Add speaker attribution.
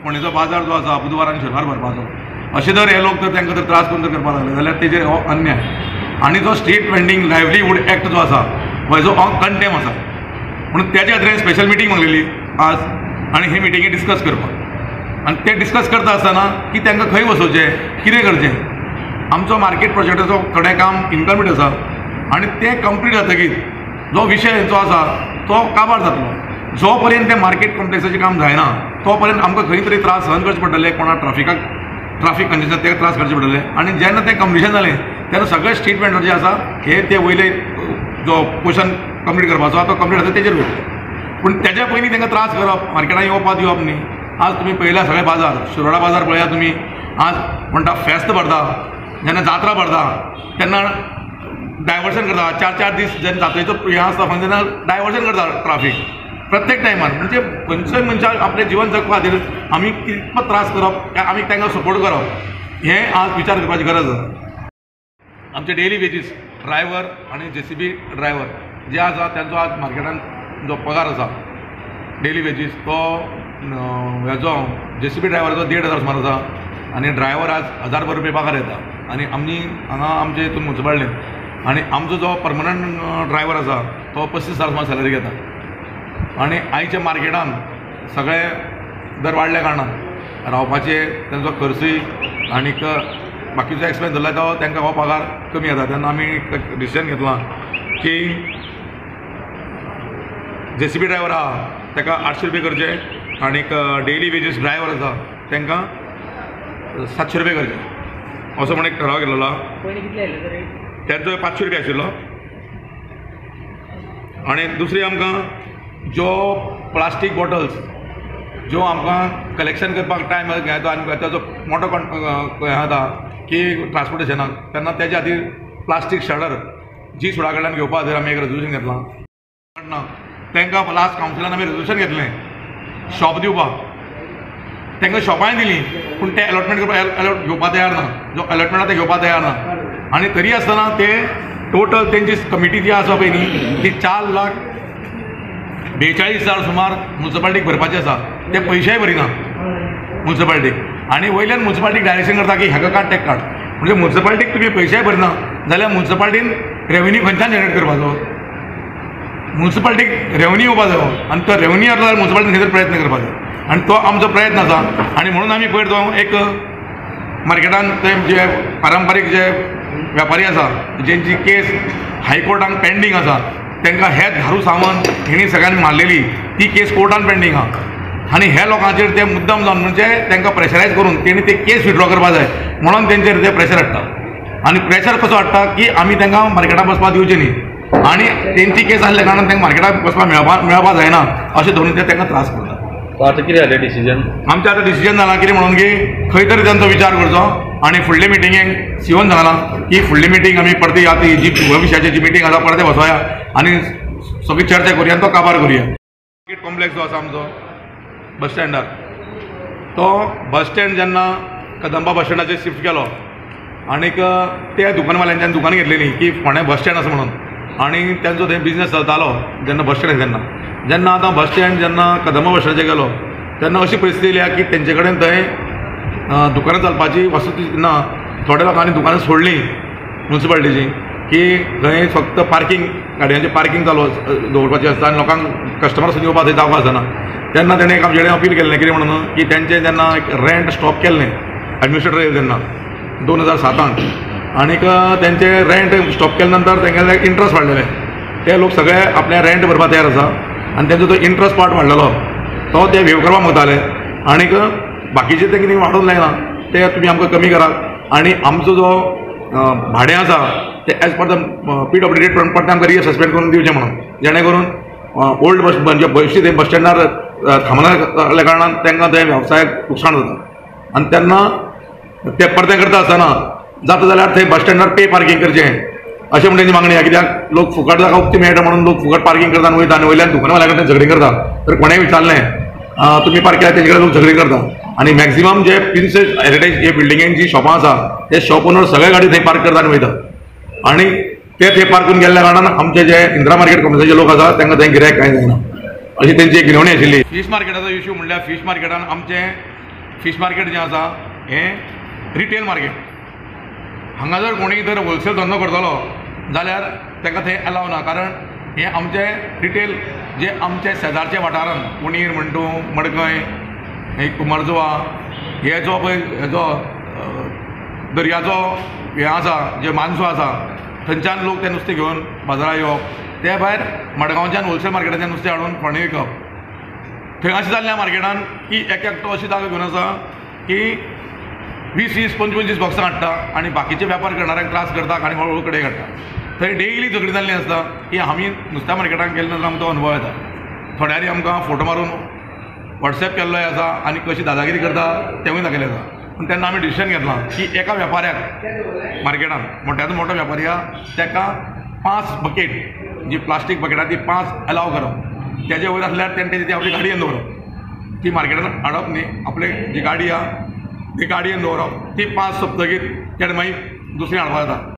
Speaker 1: फोंडेचो बाजार जो आसा बुधवार आनी शेनवार भरपाचो, अशें जर हे लोक जर तांकां जर त्रास करून जर करपाक लागले जाल्यार तेजेर हो अन्याय. आनी जो स्ट्रीट वेंडींग लायवलीहूड एक्ट जो आसा हो कंटेम आसा, म्हणून त्याच्या खातीर स्पेशल मिटींग मागलेली आज आनी ही मिटिंगे डिस्कस करपाक. आनी ते डिस्कस करता आसतना की तांकां खंय बसोवचें, कितें करचें. आमचो मार्केट प्रोजेक्टाचो थोडें काम इनकम्प्लीट आसा आनी तें कंप्लीट जातकीर जो विशय जो आसा तो काबार जातलो. जो पर्यंत तें मार्केट कॉम्प्लेक्साचें काम जायना तो पर्यंत आमकां खंय तरी त्रास सहन करचे पडटले, कोणा ट्राफीक कंजेशन ते त्रास करचे पडटले. आनी जेन्ना तें कंप्लिशन जालें तेन्ना सगळे स्ट्रीट वेंडर जे आसा हे ते वयले जो पोर्शन कंप्लीट करपाचो आसा तो कंप्लीट जाता तेजेर वयतले. पूण तेज्या पयलीं तांकां त्रास करप, मार्केटान येवपाक दिवप न्ही. आज तुमी पळयल्या सगळे बाजार, शिरोडा बाजार पळया तुमी, आज म्हणटा फेस्त भरता, जेन्ना जात्रा भरता तेन्ना डायवर्शन करता, 4-4 दीस जेन्ना जात्रेचो हें आसता तेन्ना डायवर्शन करता ट्राफीक प्रत्येक टायमार. म्हणजे खंयच्याय मनशाक आपलें जिवन जगपा खातीर आमी कितपत त्रास करप, आमी तांकां सपोर्ट करप हें आज विचार करपाची गरज आसा. आमचे डेली वेजीस ड्रायव्हर आनी जेसीबी ड्रायव्हर जे आसा तांचो आज मार्केटान जो पगार आसा डेली वेजीस तो हेजो जेसीबी ड्रायव्हराचो 1500 सुमार आसा आनी ड्रायव्हर आज 1000 रुपया पगार येता. आनी आमी हांगा आमचे हितून मुन्सिपालिटीन आनी आमचो जो परमनंट ड्रायव्हर आसा तो 25,000 सुमार सॅलरी घेता. आनी आयच्या मार्केटान सगळे दर वाडल्या कारणान रावपाचे तांचो खर्चूय आनीक बाकीचो एक्सपेन्स धरला तो तांकां हो पगार कमी येता. तेन्ना आमी डिसिजन घेतलां की जेसीबी ड्रायव्हर आहा ताका 800 रुपया करचे आनीक डेली वेजीस ड्रायव्हर आसा तांकां 700 रुपया करचे असो म्हण एक ठराव केलेलो. तेंचो 500 रुपया आशिल्लो. आनी दुसरी आमकां ज्यो प्लास्टीक बॉटल्स ज्यो आमकां कलेक्शन करपाक टायम घेता आनी ताचो मोटो हें जाता की ट्रान्सपोर्टेशनाक, तेन्ना तेज्या खातीर प्लास्टीक शडर जी सुडा कडल्यान घेवपा खातीर आमी एक रेजोल्युशन घेतलां. ना तांकां लास्ट कावन्सिलान आमी रेजोल्युशन घेतलें शॉप दिवपाक, तांकां शॉपांय दिलीं पूण ते एलॉटमेंट करपाक एलॉट घेवपाक तयार ना, जो एलॉटमेंट आसा ते घेवपाक तयार ना. आनी तरी आसतना ते टोटल तेंची कमिटी जी आसा पळय न्ही ती 4,42,000 सुमार मुन्सिपालिटीक भरपाची आसा, ते पयशेय भरिना मुन्सिपालिटीक. आनी वयल्यान मुन्सिपालिटीक डायरेक्शन करता की हेका काड तेका काड, म्हणजे मुन्सिपालिटीक तुमी पयशेय भरिना जाल्यार मुन्सिपालिटीन रेवेन्यू खंयच्यान जनरेट करपाचो? मुन्सिपालिटीक रेवेन्यू येवपा जायो आनी तो रेवेन्यू येतलो जाल्यार मुन्सिपालिटीन खंय तरी प्रयत्न करपाक जाय आनी तो आमचो प्रयत्न आसा. आनी म्हणून आमी पयर तो एक मार्केटान ते जे पारंपारीक जे वेपारी आसा जेंची केस हायकोर्टान पेंडींग आसा तांकां हे धारू सावंत हेणी सगळ्यांनी मारलेली ती केस कोर्टान पेंडींग आहा आनी ह्या लोकांचेर ते मुद्दम जावन म्हणजे तांकां प्रेशरायज करून तेणी ते केस विड्रॉ करपाक जाय म्हणून तेंचेर ते प्रेशर हाडटा. आनी प्रेशर कसो हाडटा की आमी तांकां मार्केटान बसपाक दिवचें न्ही आनी तेंची केस आसल्या कारणान तांकां मार्केटान बसपाक मेळपाक जायना अशें धरून ते तांकां त्रास करता.
Speaker 2: आतां कितें जालें डिसिजन?
Speaker 1: आमचें आतां डिसिजन जालां कितें म्हणून की खंय तरी तांचो विचार करचो आनी फुडले मिटिंगेक सिवन सांगलां की फुडली मिटींग आमी परती आतां ही जी भविश्याची जी मिटींग आसा परते बसोया आनी सगळी चर्चा करुया आनी तो काबार करुया. मार्केट कॉम्प्लेक्स जो आसा आमचो बस स्टँडार तो बस स्टँड जेन्ना कदंबा बस स्टँडाचेर शिफ्ट केलो आनीक त्या दुकानवाल्यांच्यान दुकानां घेतलेलीं की फोंड्या बस स्टँड आसा म्हणून आनी तेंचो थंय बिजनेस चलतालो जेन्ना बस स्टँड तेन्ना. जेन्ना आतां बस स्टँड जेन्ना कदंबा बस स्टँडाचेर गेलो तेन्ना अशी परिस्थिती येयल्या की तेंचे कडेन थंय दुकानां चलपाची वस्तू ना. थोड्या लोकांनी दुकानां सोडलीं मुन्सिपालिटीची की थंय फक्त पार्कींग गाडयांचें पार्कींग चालू दवरपाचें आसता आनी लोकांक कस्टमर सुद्दां येवपाक थंय जागो आसना. तेन्ना तेणें एक आमचे कडेन अपील केल्लें कितें म्हणून की तेंचें जेन्ना एक रेंट स्टॉप केल्लें एडमिनिस्ट्रेटर येयले तेन्ना 2007 आनीक तेंचें रेंट स्टॉप केले नंतर तेंगेले इंट्रस्ट वाडलेले, ते लोक सगळे आपले रेंट भरपाक तयार आसा आनी तेंचो तो इंट्रस्ट पार्ट वाडलेलो तो ते वेव करपाक मागताले आनीक बाकीचे ते कितें वाडोवन लायना ते तुमी आमकां कमी करात आनी आमचो जो भाडें आसा ते as per the PWD rate प्रमाण परतें आमकां रिअसेसमेंट करून दिवचें म्हणून, जेणे करून ओल्ड बस म्हणजे भविश्य ते बस स्टँडार थांबना कारणान तांकां थंय वेवसायाक लुकसाण जाता आनी तेन्ना ते परतें करता आसतना जाता जाल्यार थंय बस स्टँडार पे पार्कींग करचें अशें म्हण तेंची मागणी आसा. कित्याक लोक फुकट जागा उक्ती मेळटा म्हणून लोक फुकट पार्कींग करता आनी वयता आनी वयल्यान दुकानवाल्या कडेन झगडीं करता. तर कोणेंय विचारलें तुमी पार्क केल्यार तेंचे कडेन लोक झगडीं करता आनी मॅक्झिमम जे प्रिन्सेस हेरिटेज हे बिल्डिंगेन जी शॉपां आसा ते शॉप ओनर सगळे गाडी थंय पार्क करता आनी वयता आनी ते थंय पार्क करून गेल्ल्या कारणान आमचे जे इंदिरा मार्केट कॉम्प्लेक्साचे लोक आसा तांकां थंय गिरायक कांय जायना अशी तेंची एक विनवणी आशिल्ली. फीश मार्केटाचो इशू म्हणल्यार फीश मार्केटान आमचें फीश मार्केट जें आसा हें रिटेल मार्केट. हांगा जर कोणीय जर होलसेल धंदो करतलो जाल्यार ताका थंय अलाव ना, कारण हें आमचें रिटेल जे आमचे शेजारच्या वाठारांत उणीर म्हण तूं, मडकय, हे कुमारजुवा, हे जो पळय हेजो दर्याचो हें आसा जे मानसो आसा थंयच्यान लोक तें नुस्तें घेवन बाजारांत येवप, ते भायर मडगांवच्यान होलसेल मार्केटांतल्यान नुस्तें हाडून फोंडें विकप. थंय अशें जाल्लें मार्केटान की एक एकटो अशी जागा घेवन आसा की 20 20 25 बॉक्सां हाडटा आनी बाकीचे वेपार करणाऱ्यांक त्रास करता आनी हळू हळू कडेक हाडटा. थंय डेली झगडी जाल्ली आसता की आमी नुस्त्या मार्केटान गेले नंतर आमकां तो अनुभव येता. थोड्यांनी आमकां फोटो मारून वॉट्सॅप केल्लोय आसा आनी कशी दादागिरी करता तेवूय दाखयलें आसा. पूण तेन्ना आमी डिसिजन घेतलां की एका वेपाऱ्याक मार्केटान मोट्यान मोटो वेपारी आहा ताका 5 बकेट जी प्लास्टीक बकेटां ती 5 अलाव करप, तेजे वयर आसल्यार तेणें ती आपली गाडयेन दवरप, ती मार्केटान हाडप न्ही, आपले जी गाडी आहा ती गाडयेन दवरप, ती 5 सोंपतकीर तेणें मागीर दुसरी हाडपाक जाता.